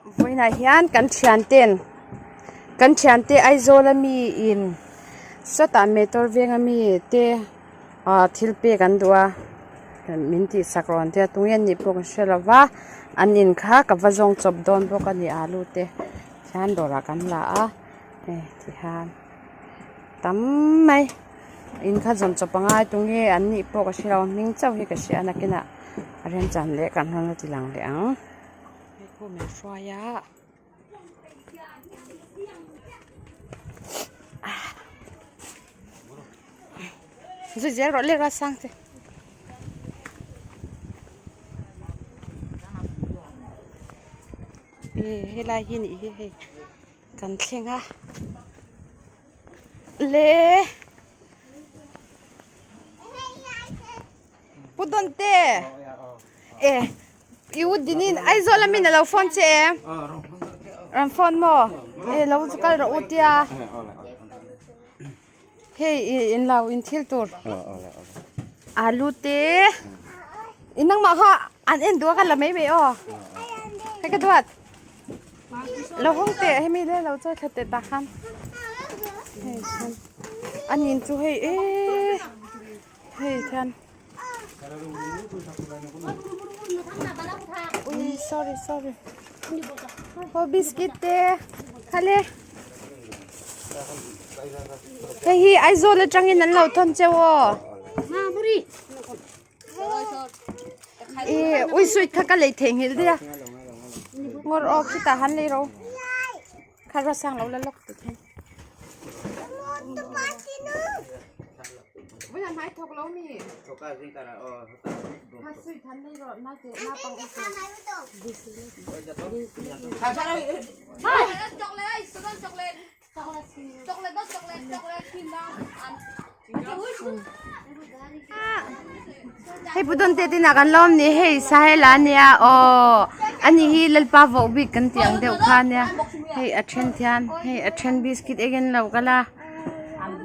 Vawiinah hian kan thianten kan thiante Aizawl ami in sawtah motor veng ami te ah thil pek an duh a min tihsak rawn te a tunge an nih pawh ka hre lo va an in kha ka va zawng chawp dawn bawk a ni alu te tihian dawrah kan la a hei tihian tam mai in kha zawn chawp a ngai tunge an nih pawh ka hre lo a hming chauh hi ka hria a nakinah a remchan leh kan rawn la ti lang leh ang. Hei khu min hruai a zui zel rawh le ralsang te e helai hi nih hi hei kan thleng a le Pu Donte e i u dinin Aizawl a min alo phone che em rawn phone maw e lo chu kal rawh u tia hei i in lo in thil tur alu te in nangmah kha an en duh a ka la mai mai aw hei ka duat lo hawng teh hemi le lo chawi thla teh tah khan hei chuan a nin chu hei e. Hei hian ui sorry sorry aw biscuit te khale hei hi Aizawl atangin an lo thawn cheu aw e ui sweet kha ka lei theihnghilh daih a ngawr aw khitah han lei rawh u kha rua sang lo la lawk tih thei. Hei pu Donte tin ah kan lawm ni hei Sahela ania aw ani hi Lalpa voh bik kan tih ang deuh kha ania hei a then thian hei a then biscuit eng in lo kal a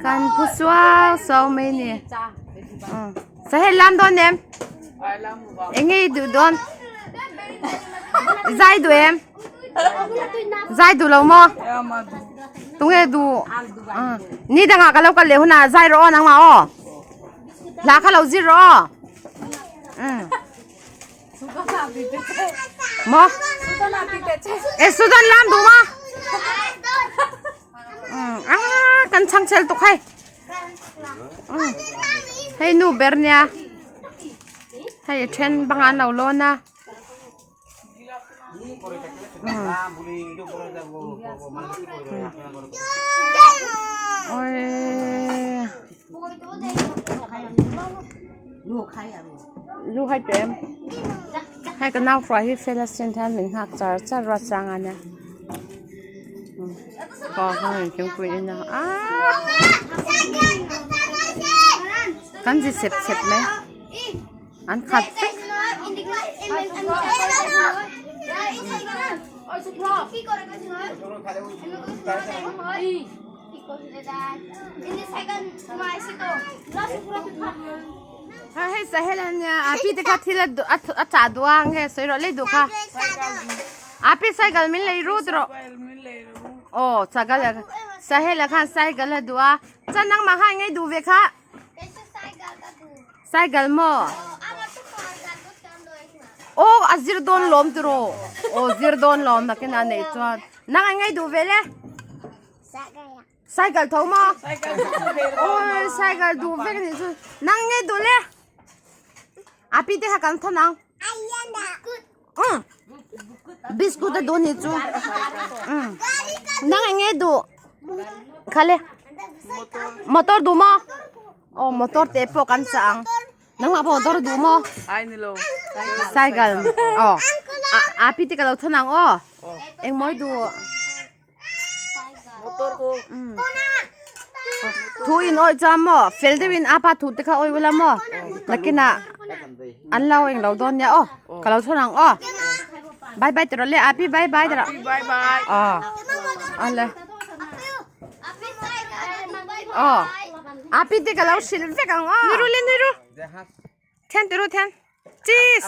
kan phu suau suau mai a ni Sahel lam dawn em eng nge i duh dawn zai duh em zai duh lo maw tunge duh ni dangah ka lo kal leh hunah zai rawh aw nangmah aw hla kha lo zir rawh aw maw e sudan lam duh maw a kan chhang chel tuk hei hei nu ber nia hei a then bangah an lo lawn a. Lu hai pem hai ka nau hruai hi fel asin hian min nghak char char ruat sang a nia aw hei thingpui in a aaa kan zi sep sep mai. An khat vek. Hei sahel ania api te kha thil a chah duh a nge sawi rawh lei duh kha api cycle min lei rut rawh aw cycle sahel khan cycle a duh a chuan nangmah khan ngei duh ve kha. Cycle maw? Aw a zir dawn lawm tiraw? Aw zir dawn lawm nakin a neih chuan. Nang an ngaih duh ve le? Cycle tho maw? Aw cycle duh vek anih chu. Nang ngaih duh le? A pi te kha kan thawn ang. Biscuit a duh nih chu. Nang eng nge duh? Khale. Motor duh maw? Aw motor te pawh kan chah ang. Nangmah pawh motor duh maw? Ai ni lo. Cycle. Aw. A pi te ka lo thawn ang aw. Eng mawi duh? Motor ko. Thu in awih chuan maw fel deuhin apa thu te kha awih ula maw nakinah an lo eng lo dawn nia aw ka lo thawn ang aw bye bye tiraw le api bye bye tiraw Bye bye. aw ale aw api te ka lo hrilh vek ang aw nui ru le nui ru then tiru then cheese.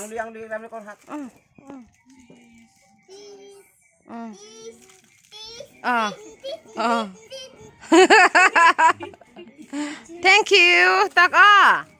Ah. Ah. Thank you. Tak a.